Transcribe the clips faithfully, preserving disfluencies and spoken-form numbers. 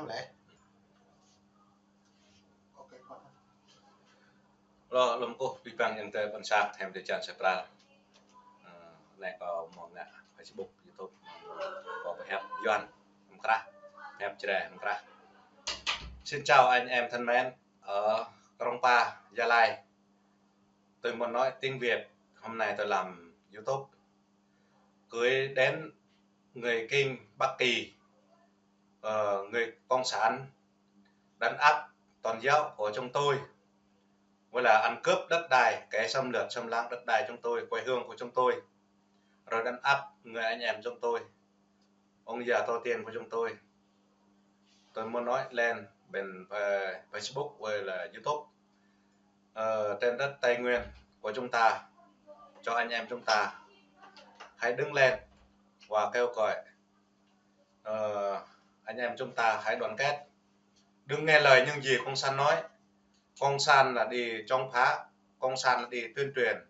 Lĕ. Lơ̆m kơkuh abih bang ayŏng adơi ƀôn sang hiam tơčan sơpral. Ơ, anai kâo mơ̆ng ngă Facebook, YouTube, kâo pơhiăp Yuan hăm krah, pơhiăp Jrai hăm krah. Xin chào anh em thân mến ở Krông Pa, Gia Lai. Tôi muốn nói tiếng Việt, hôm nay tôi làm YouTube. Gửi đến người Kinh Bắc Kỳ, ờ, người cộng sản đánh áp tôn giáo của chúng tôi, với là ăn cướp đất đai, kẻ xâm lược xâm lăng đất đai chúng tôi, quê hương của chúng tôi, rồi đánh áp người anh em chúng tôi, ông già tổ tiên của chúng tôi. Tôi muốn nói lên bên, ờ, Facebook với là YouTube, ờ, trên đất Tây Nguyên của chúng ta, cho anh em chúng ta hãy đứng lên và kêu gọi, ờ, anh em chúng ta hãy đoàn kết. Đừng nghe lời những gì cộng sản nói. Cộng sản là đi chống phá, cộng sản là đi tuyên truyền,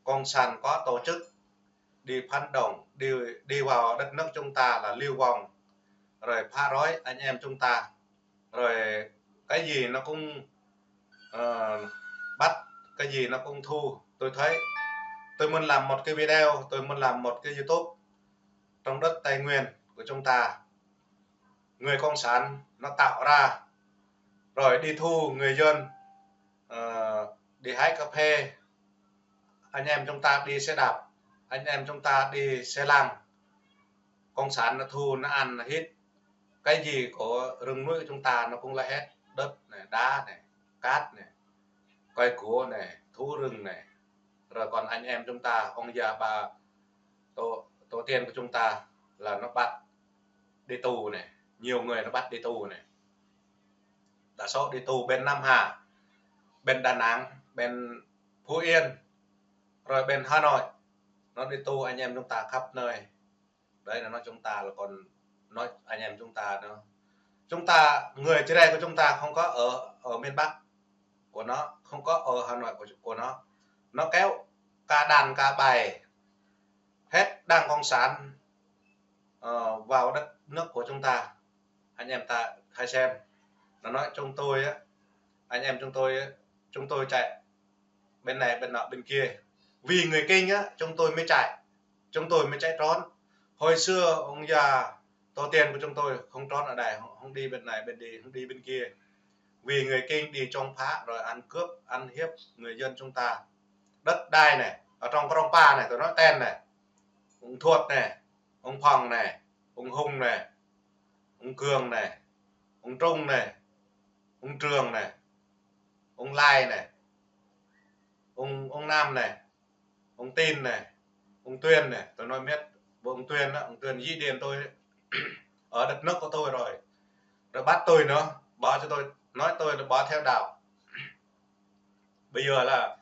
cộng sản có tổ chức, đi phản động, đi, đi vào đất nước chúng ta là lưu vong, rồi phá rối anh em chúng ta, rồi cái gì nó cũng, ờ, bắt, cái gì nó cũng thu. Tôi thấy tôi muốn làm một cái video, tôi muốn làm một cái YouTube trong đất Tây Nguyên của chúng ta. Người cộng sản nó tạo ra, rồi đi thu người dân, ờ, đi hái cà phê, anh em chúng ta đi xe đạp, anh em chúng ta đi xe lăn. Cộng sản nó thu, nó ăn, nó hít. Cái gì của rừng núi của chúng ta nó cũng lấy hết. Đất này, đá này, cát này, cây gỗ này, thú rừng này. Rồi còn anh em chúng ta, ông già bà, tổ, tổ tiên của chúng ta là nó bắt đi tù này. Nhiều người nó bắt đi tù này. Đa số đi tù bên Nam Hà, bên Đà Nẵng, bên Phú Yên, rồi bên Hà Nội. Nó đi tù anh em chúng ta khắp nơi. Đấy là nói chúng ta là còn nói anh em chúng ta nữa. Chúng ta, người Jrai của chúng ta không có ở, ở miền Bắc của nó, không có ở Hà Nội của, của nó. Nó kéo cả đàn cả bài, hết đảng cộng sản, ờ, vào đất nước của chúng ta. Anh em ta hãy xem. Nó nói chúng tôi á, anh em chúng tôi á, chúng tôi chạy bên này, bên nọ, bên kia. Vì người Kinh á, chúng tôi mới chạy. Chúng tôi mới chạy trốn. Hồi xưa ông già tổ tiên của chúng tôi không trốn ở đây, không, không đi bên này, bên đi, không đi bên kia. Vì người Kinh đi chống phá rồi ăn cướp, ăn hiếp người dân chúng ta. Đất đai này, ở trong Krông Pa này, tôi nói tên này. Ông Thuột này, ông Phong này, ông Hùng này, ông Cường này, ông Trung này, ông Trường này, ông Lai này, ông, ông Nam này, ông Tin này, ông Tuyên này, tôi nói miết, ông Tuyên đó, ông Tuyên dĩ điền tôi ở đất nước của tôi rồi. Rồi bắt tôi nữa, bỏ cho tôi, nói tôi là bỏ theo đạo. Bây giờ là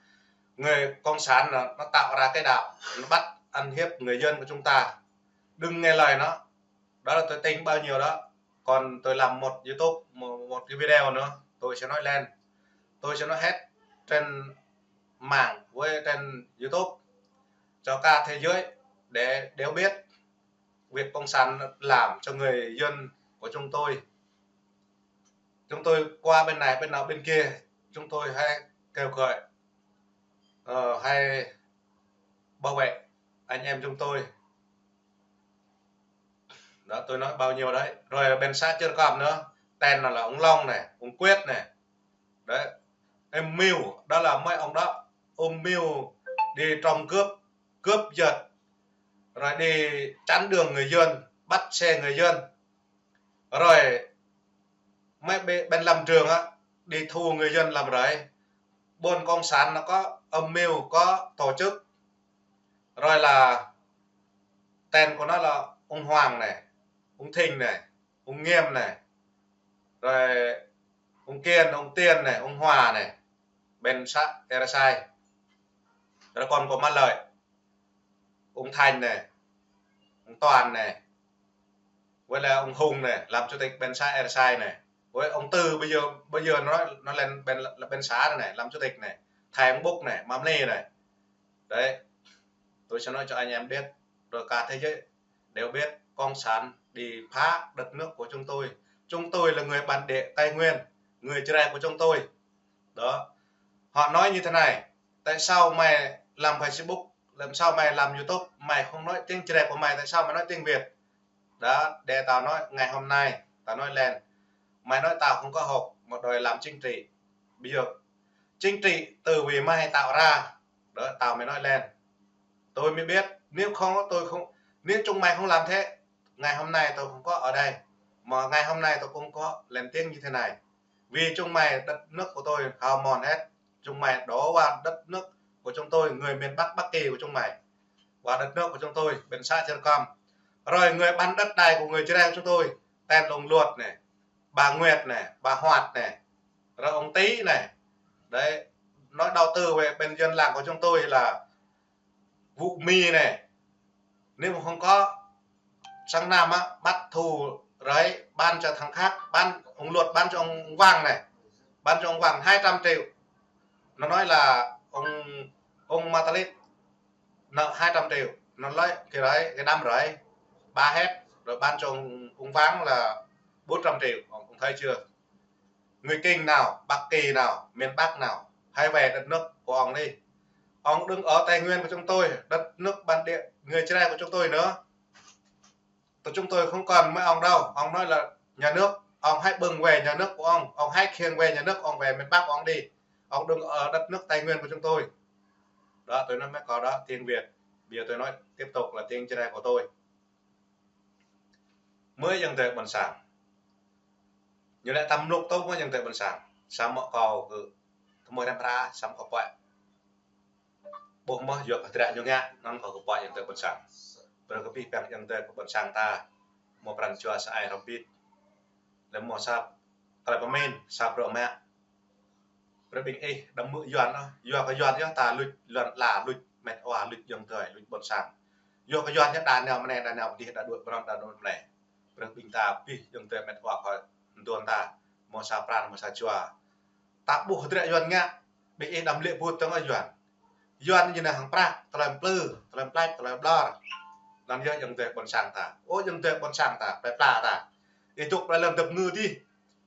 người cộng sản nó, nó tạo ra cái đạo, nó bắt ăn hiếp người dân của chúng ta. Đừng nghe lời nó. Đó là tôi tính bao nhiêu đó. Còn tôi làm một YouTube, một, một cái video nữa, tôi sẽ nói lên. Tôi sẽ nói hết trên mạng với trên YouTube cho cả thế giới để đều biết việc cộng sản làm cho người dân của chúng tôi. Chúng tôi qua bên này, bên nào, bên kia, chúng tôi hãy kêu gọi, ờ, hãy bảo vệ anh em chúng tôi. Đó, tôi nói bao nhiêu đấy. Rồi bên xã Chư Rcom nữa, tên là, là ông Long này, ông Quyết này. Đấy, âm mưu, đó là mấy ông đó âm mưu đi trộm cướp, cướp giật, rồi đi chắn đường người dân, bắt xe người dân. Rồi mấy bên, bên Lâm Trường á, đi thu người dân làm rẫy. Bọn cộng sản nó có âm mưu, có tổ chức. Rồi là tên của nó là ông Hoàng này, ông Thịnh này, ông Nghiêm này, rồi ông Kiên, ông Tiên này, ông Hòa này, bên xã Ea Sai. Rồi còn có Mã Lợi, ông Thành này, ông Toàn này, với là ông Hùng này, làm chủ tịch bên xã Ea Sai này. Với ông Tư bây giờ, bây giờ nó, nó lên bên, là bên xã rồi này, làm chủ tịch này. Thầy ông Búc này, Mâm Ly này. Đấy, tôi sẽ nói cho anh em biết, rồi cả thế giới đều biết cộng sản đi phá đất nước của chúng tôi, chúng tôi là người bản địa Tây Nguyên, người Jrai của chúng tôi. Đó. Họ nói như thế này: "Tại sao mày làm Facebook, làm sao mày làm YouTube, mày không nói tiếng Jrai của mày, tại sao mày nói tiếng Việt?" Đó, để tao nói, ngày hôm nay tao nói lên. Mày nói tao không có học mà đòi làm chính trị. Bây giờ chính trị từ vì mày tạo ra, đó, tao mới nói lên. Tôi mới biết, nếu không, tôi không, nếu chúng mày không làm thế, ngày hôm nay tôi không có ở đây. Mà ngày hôm nay tôi cũng có lên tiếng như thế này. Vì chúng mày, đất nước của tôi hao mòn hết. Chúng mày đổ vào đất nước của chúng tôi, người miền Bắc, Bắc Kỳ của chúng mày, vào đất nước của chúng tôi, bên xã Chư Rơkom. Rồi người bán đất đai của người Jrai của chúng tôi, tên ông Luật này, bà Nguyệt này, bà Hoạt này, rồi ông Tý này. Đấy, nói đầu tư về bên dân làng của chúng tôi là vụ mì này. Nếu mà không có, sang năm á, bắt thu rồi bán cho thằng khác, bán, ông Luật bán cho ông Quang này, bán cho ông Quang hai trăm triệu. Nó nói là ông, ông Matalit nợ hai trăm triệu, nó lấy cái đấy, cái đám rẫy, ba héc, rồi bán cho ông, ông Quang là bốn trăm triệu. Ông, ông thấy chưa? Người Kinh nào, Bắc Kỳ nào, miền Bắc nào, hãy về đất nước của ông đi. Ông đừng ở Tây Nguyên của chúng tôi, đất nước bản địa người Jrai của chúng tôi nữa. Tụi chúng tôi không cần mấy ông đâu. Ông nói là nhà nước, ông hãy bưng về nhà nước của ông, ông hãy khiêng về nhà nước, ông về miền Bắc của ông đi. Ông đừng ở đất nước Tây Nguyên của chúng tôi. Đó, tôi nói mấy câu đó tiếng Việt. Bây giờ tôi nói tiếp tục là tiếng Jrai của tôi. Mơ̆ ayŏng adơi ƀôn sang, ñu lĕ tăm mluk tŭ mơ̆ ayŏng adơi ƀôn sang. Samơ̆ kâo kơ tơmơi răm ra, samơ̆ kâo pơ̆. Ƀuh mơ̆ yua kơ hơdră ñu ngă, anŭn kâo kơ pơ̆ ayŏng adơi ƀôn sang. Brơi kơ abih bang ayŏng adơi ƀôn sang ta, mơ̆ pran jua sa ai hrŏm hơbĭt. Lĕ mơ̆ sa tơlơi pơmĭn, sa bruă mă. Brơi ƀing ih đăm mơ̆ Yuan ôh, yua kơ Yuan yơh ta luč lŏn ala, luč met wa, luč ayŏng adơi, luč ƀôn sang. Yua kơ Yuan yơh đa nao mơnai, đa nao pơdih, đa đuaĭ pơnŏn, đa đuaĭ mơnai. Brơi ƀing ta abih ayŏng adơi met wa kơ mơtuan ta, mơ̆ sa pran, mơ̆ sa jua. Ta ƀuh hơdră Yuan ngă, ƀing ih đăm lĕ bŭt tơ̆ng ôh Yuan. Yuan ñu nao hăng prăk, tơlơi plư, tơlơi plĕč, tơlơi ƀlŏr. Anŭn yơh ayŏng adơi ƀôn sang ta. Ơ ayŏng adơi ƀôn sang ta, plơi pla ta. Ih dŏ plơi lŏn dŏ ngư dih.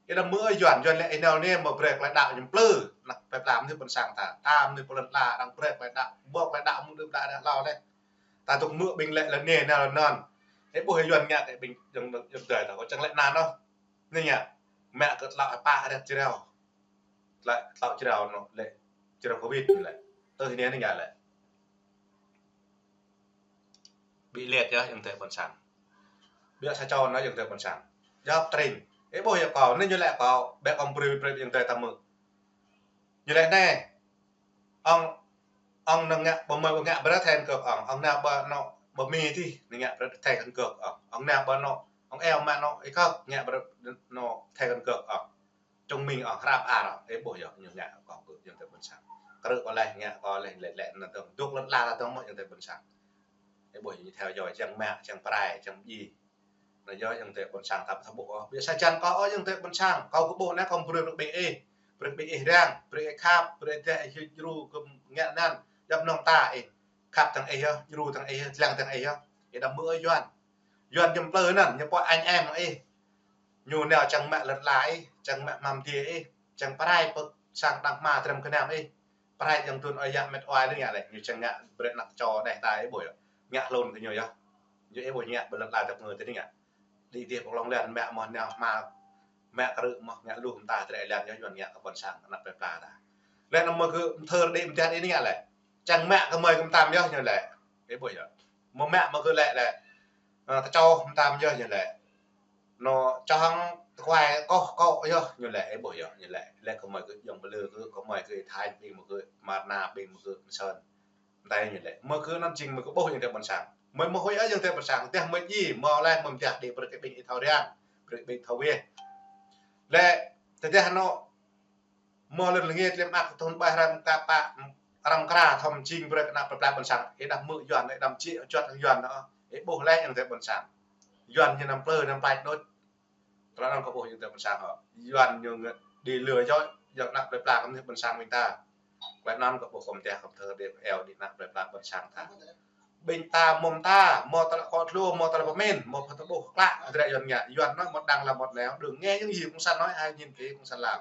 Ih đăm mơ̆ Yuan, Yuan lĕ ih nao anai mơ̆ brơi tơlơi đaŏ ñu plư. Ană plơi pla mơnuih ƀôn sang ta. Ta mơnuih pơ lŏn ala, arăng brơi tơlơi đaŏ, ƀu tơlơi đaŏ mơ̆ đưm đă đaŏ hlâo lĕ. Ta dŏ mơ̆ ƀing lĕ lŏn anai nao lŏn anŭn. Ih ƀuh Yuan ngă kơ ƀing ayŏng, ayŏng adơi ta, kâo čang lĕ anŭn ôh. Anai ngă. Mă kơ tlâo pă rĕt jrao. Tlâo, tlâo jrao anŭn lĕ jrao covid anŭn lĕ. Tơ anai anai ngă lĕ. Ƀu lĕ yơh ayŏng adơi ƀôn sang. Ƀiă sa čô anŭn ayŏng adơi ƀôn sang. Djŏp tring. Ih ƀuh yơh kâo, anai ñu lĕ kâo, ƀĕ kâo brơi brơi ayŏng adơi ta mơ̆. Ñu lĕ anai. Ŏng, ŏng nao ngă, ƀu mơi ƀu ngă brơi thên kơ ŏng. Ŏng nao ƀu anŏ, ƀu mĭn dih, nao ngă brơi thên kơ ŏng. Ŏng nao ƀu anŏ, ŏng eo mă anŏ, ih kơ ngă brơi anŏ thên kơ ŏng. Čong mĭn ŏng hrăp ar, ih ƀuh yơh, ñu ngă kơ ayŏng adơi ƀôn sang. Krư̆ kơ leh, ngă kơ leh, lĕ lĕ anŭn tơ̆ng. Dŏ lŏn ala tơ̆ng mơ̆ ayŏng adơi ƀôn sang. Ih ƀuh ñu theo dõi, čang mă, čang prai, čang pơdjai. Anŭn yơh ayŏng adơi ƀôn sang ta ƀu thâo ƀuh ôh. Ƀiă sa čăn kâo ôh ayŏng adơi ƀôn sang. Kâo kơ ƀuh anai kâo brơi brơi ƀing ih. Brơi ƀing ih răng, brơi ih khăp, brơi ih djru kơ ngă anŭn. Djŏp mơnơ̆ng ta ih. Khăp tơ̆ng ih yơh, djru tơ̆ng ih yơh, lăng tơ̆ng ih yơh. Ih đăm mơ̆ Yuan. Yuan ñu plư anŭn, ñu pơ̆ añ em ih. Ñu nao čang mă lŏn ala ih, čang mă hmam adiê ih, čang prai pơ̆k sang đang hma trăm kơnam ih. Prai ayŏng adơi ơi yă met wa anai ngă lĕ, ñu čang ngă brơi ană čô đeh ta ih ƀuh yơh. Ngă hlŭn kơ ñu yơh. Ñu ih ƀuh ngă ƀơi lŏn ala dŏ ngư tơ anai ngă. Đĭ dih pơklŏng lĕ mă mơ̆ nao hma mă krư̆ mơ̆ ngă lu mơta trĕ lĕ yơh Yuan ngă kơ ƀôn sang ană plơi pla ta. Lĕ anŭn mơ̆ kơ mơthơr đĭ mơdeh đĭ anai ngă lĕ. Čang mă kơ mơi kơ mơtam yơh ñu lĕ. Ih ƀuh yơh. Mơ̆ mă mơ̆ kơ lĕ lĕ. Ơ, tơčô mơtam yơh ñu lĕ. Anŏ čang tơkuai kŏh kŏ yơh ñu lĕ, ih ƀuh yơh ñu lĕ. Lĕ kơ mơi kơ ayŏng pơlư kơ, kơ mơi kơ Thái ƀing mơ̆ kơ Mât Na ƀing mơ̆ kơ Mơsơn. Anai ñu lĕ. Mơ̆ kơ anŭn jing mơ̆ kơ ƀuh ayŏng adơi ƀôn sang. Mơi mơ̆ huĭ ayŏng adơi ƀôn sang. Tơdah mơi djai, mơ̆ lĕ mơi mơdeh đĭ brơi kơ ƀing ih thâo răng. Brơi kơ ƀing thâo weh. Lĕ, tơdah anŏ mơ̆ lŏn lĕ ngĕt lĕ mă thun ƀai răm kơ pă, răm kra thom jing brơi kơ ană plơi pla ƀôn sang. Ih đăm mơ̆ Yuan, ih đăm jĕ juăt hăng Yuan anŭn. Ih ƀuh lĕ ayŏng adơi ƀôn sang. Yuan ñu năm plư, năm păt đôč. Tơlơi anŭn kâo ƀuh ayŏng adơi ƀôn sang hŏ. Yuan ñu ngă đi lừa dối, yua ană plơi pla kơ mơnuih ƀôn sang ƀing ta. Tơlơi anŭn kâo ƀuh kơ mơdeh kơ mơthơr đĭ eo đĭ ană plơi pla ƀôn sang ta. ƀing ta mơ̆ng ta, mơ̆ tơlơi kơ tlô, mơ̆ tơlơi pơmĭn, mơ̆ phơ tơƀuh klă, adrĕ Yuan ngă. Yuan nói một đằng làm một nẻo, đừng nghe những gì Cộng sản nói, hãy nhìn cái Cộng sản làm.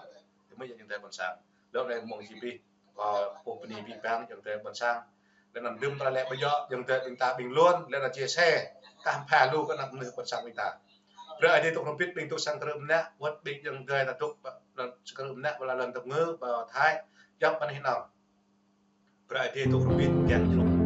Thì mới là những thế Cộng sản. Lơ̆m anai mơ̆ng G P, kơ pô bơni ƀing ƀing, những thế Cộng sản. Lĕ anŭn đưm tơlơi lĕ ƀơi yơh, những thế ƀing ta bình luận, lĕ anŭn chia sẻ, kah pha lu kơ anăp mơnuih Cộng sản ƀing ta. Brơi Ơi Adai tŭ hrŏm hơbĭt ƀing tŭ sang krư̆ mơnă, wơ̆t ƀing những thế ta tŭ, sang krư̆ mơnă, ƀơi lŏn tơngư, ƀơi Thái, djŏp ƀơi anai nao. Brơi Ơi Adai tŭ hrŏm hơbĭt, kiăng jơnum.